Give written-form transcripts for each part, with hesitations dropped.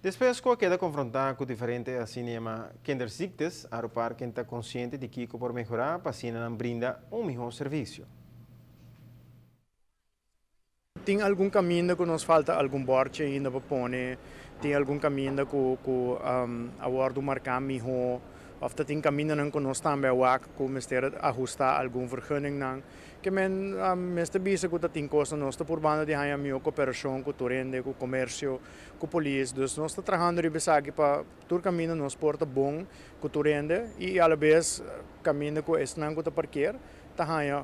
Despues cu a keda confronta cu diferente asina yama kinderziektes, Aruparken ta consciente di kico por mehora pa asina nan brinda un miho servicio. Tin algun caminda cu nos falta algun borchi ainda pa pone, tin algun caminda cu a wordo marca miho, of ta tin camindanan cu nos tambe a wak cu mester ahusta algun vergunningnan. Ke men mester bisa cu ta tin cos nos ta purbando di haya miho cooperacion cu tur hende, cu comercio, cu polis. Dus nos ta trahando riba esaki pa tur caminda nos por ta bon cu tur hende y a la bes caminda cu esnan cu ta parkeer ta haya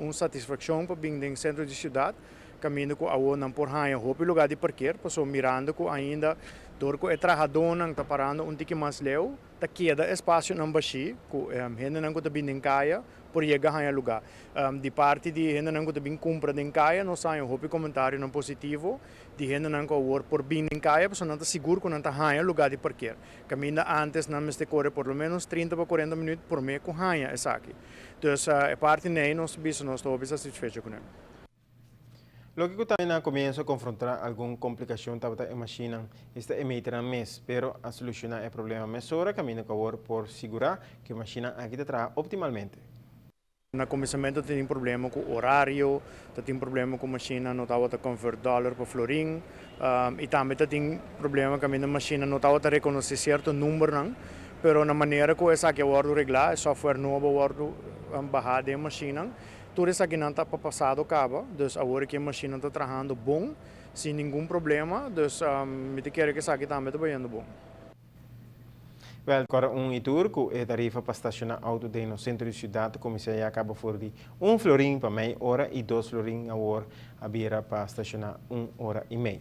un satisfaccion pa bin den centro di ciudad, caminda cu awo nan por haya hopi lugar di parkeer, paso mirando cu ainda door cu e trahadonan ta parando un tiki mas leu, ta keda espacionan bashi cu hendenan cu ta bin den caya por yega haya lugar. Di parti di hendenan cu ta bin cumpra den caya, nos haya hopi comentarionan positivo di hendenan cu awor por bin den caya, pasobra nan ta sigur cu nan ta haya lugar di parkeer. Caminda antes nan mester core por lo menos 30 pa 40 minuut prome cu haya esaki. Dus e parti nee nos bisa nos ta hopi satisfecho cu ne. Loke cu tambe na comienso a confronta algun complicacion tabata e machine, esta e meternan mes, pero a soluciona e problema mesora, caminda cu awor por sigura cu e machine aki ta traha optimalmente. Na cuminsamento tin problema cu horario, tin problema cu machine no tabata convert dollar pa florin, y tambe tin problema cu e machine no tabata reconoce cierto numbernan, pero na manera cu esaki a wordo regla, e software nobo a wordo baha den machine, tur esakinan ta pa pasado caba, dus awor cu e machine ta trahando bon, sin ningun problema, dus mi ta kere cu esaki tambe ta bayendo bon. Wel, awor un y tur cu e tarifa pa staciona auto den centro di ciudad a cuminsa caba for di 1 florin pa mei ora y 2 florin awor a bira pa staciona 1 ora y mei.